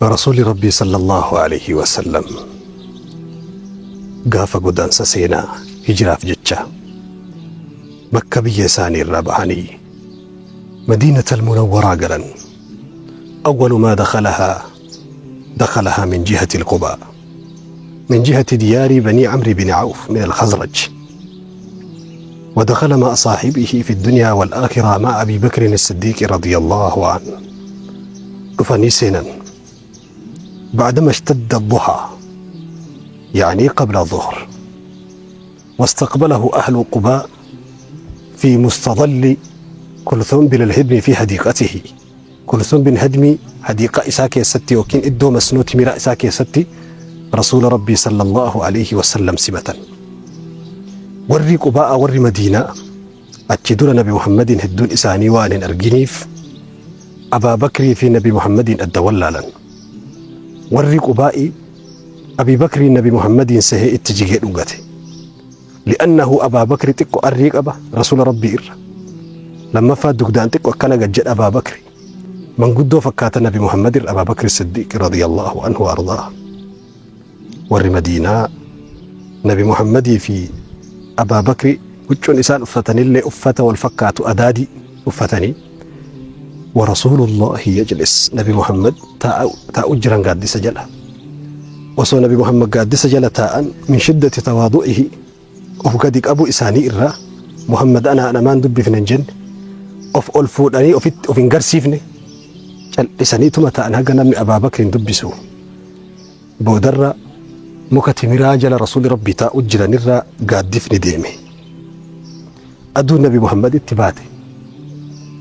Rasuulli Rabbii sallallaahu aleyhi wa sallam gaafa godaansa seenaa hijraaf jecha bakka biyya isaanii irraa bahanii Madiinatal Munawwaraa galan, awwalu maa dakhalahaa dakhalahaa min jihatil Qubaa min jihati diyaari banii Amri bin Awf min al-Khazraj ودخل مع صاحبه في الدنيا والآخرة مع أبي بكر الصديق رضي الله عنه. Dhufanii seenan بعدما اشتد الضحى، يعني قبل الظهر، واستقبله أهل قباء في مستظل كلثوم بن الهدم في حديقته. كلثوم بن هدمي حديقة isaa keessatti yookiin iddoo masnoo timiraa isaa keessatti rasuula Rabbii sallallahu alaihi wasallam simatan. Warri Qubaa'a, warri Madiinaa achi dura Nabi Muhammadiin hedduun isaanii waan hin arginiif Abaa Bakrii fi Nabi Muhammadiin adda wallaalan. Warri Qubaa'i Abii Bakriin Nabi Muhammadiin sehee itti jigee dhungate. Li'annahu Abaa Bakri xiqqo arrii qaba rasuula Rabbii irra. Lammaffaa dugdaan xiqqo akkana gad jedha Abaa Bakri. Manguddoo fakkaata Nabi Muhammad irra Abaa Bakri Siddiiq radiyallahu anhu wa ardaa. Warri Madiinaa Nabi Muhammadii fi Abaa Bakri huccuun isaan uffatanillee uffata wal fakkaatu adaadii uffatanii, wa rasuulullaahi yajlis, Nabi Muhammad taa'u jiran gaaddisa jala. Osoo Nabi Muhammad gaaddisa jala taa'an, min shiddati tawaadu'ihi, of gadi qabuu isaanii irraa, Muhammad anaa namaan dubbifne hin jenne, of ol fuudhanii ofitti of hin garsiifne, cal'isaniituma ta'an haga namni Abaa Bakriin dubbisu. Boodarra muka timiraa jala Rasuulli Rabbii taa'u jiranirra gaaddifni deeme. Aduun Nabi Muhammaditti baate.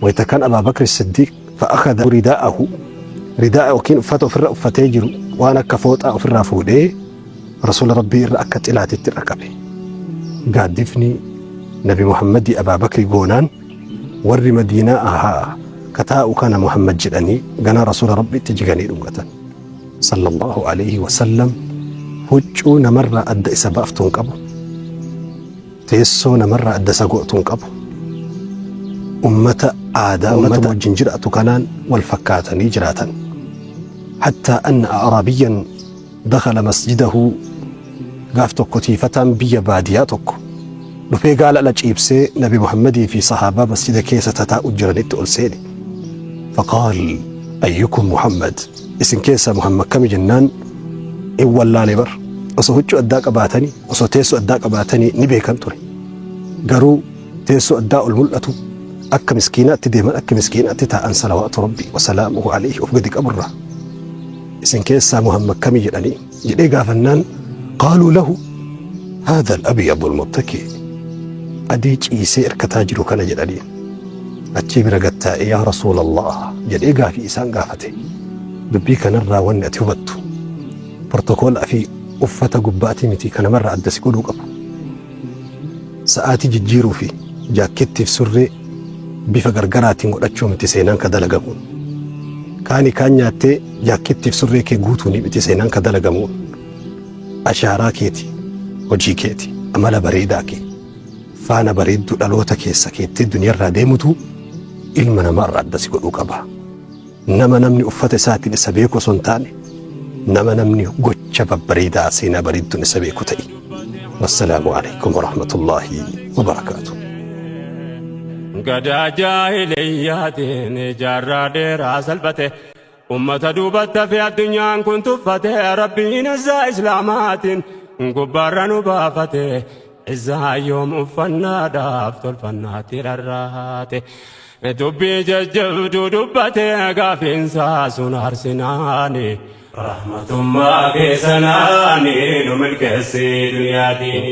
Wayta kan Abaa Bakri Siddiiq fa'akhadha ridaa'ahu, ridaa'a yookiin uffata ofirra uffatee jiru waan akka fooxaa ofirraa fuudhee Rasuula Rabbii irra akka xilaatitti irra qabe. Gaaddifni Nabi Muhammadii Abaa Bakri goonaan warri Madiinaa ahaa ka taa'u kana Muhammad jedhanii ganaa Rasuula Rabbiitti jiganii dhungatan. Sallallahu alayhi wa sallam huccuu namarraa adda isa baaftu hin qabu. Teessoo namarraa adda isa gootu hin qabu. Ummata aadaa ummata wajjin jiraatu kanaan wal fakkaatanii jiraatan. Hattaa anna a'raabiyyan dakhala masjidahu, gaaf tokko tiifataan biyya baadiyaa tokko dhufee gaala ala ciibsee Nabi Muhammadii fi sahaabaa masjida keessa tataa'u jiranitti ol seene. Faqaal ayyukum Muhammad, isin keessaa Muhammad kami jennaan in wallaale bar. Osoo huccuu addaa qabaatanii, osoo teessoo addaa qabaatanii ni beekan ture. Garuu teessoo addaa ol mul'atu, akka miskiinaatti deeman, akka miskiinaatti taa'an, salawaatu Rabbii wasalaamuhu alayhi, of gadi qaburraa. Isin keessaa Muhammad kami jedhanii jedhee gaafannaan, qaaluu lahu haadha al-abyadu al-muttaki, adii ciisee irkataa jiru kana jedhanii. Achii bira gattaa'ee yaa Rasuulallah jedhee gaafii isaan gaafate. Dubbii kanarraa wanni ati hubattu, portokoolaa fi uffata gubbaatii miti kan namarraa adda si godhuu qabu. Sa'aatii jijjiiruu fi jaakkettiif surree bifa gargaraatiin godhachuu miti seenaan ka dalagamuun. Kaani kaan nyaattee jaakkettiif surree kee guutuunii miti seenaan ka dalagamuun. Ashaaraa keeti, hojii keeti, amala bareedaa kee, faana bareedduu dhaloota keessa keettee duniyarraa deemutu ilma namaarraa adda si godhuu qaba. Nama namni uffata isaatiin isa beeku osoo hin taane, nama namni gocha babbareedaa seenaa bareedduun isa beeku ta'i. Wassalaamu alaikum warahmatullaahi wabarakaatu. Gadaa jaahiliyyaatiin jaarraa dheeraa salphate. Ummata duubatti hafe addunyaan kun tuffate. Rabbiin izzaa islaamaatiin gubbaarra nu baafate. Izzaa yoom uffannaadhaaf tolfannaatti rarraate. Dubbii jajjabduu dubbate gaafiinsaa sun arsinaani. Rahmatummaa keessanaani nu milkeessi duniyaatiin.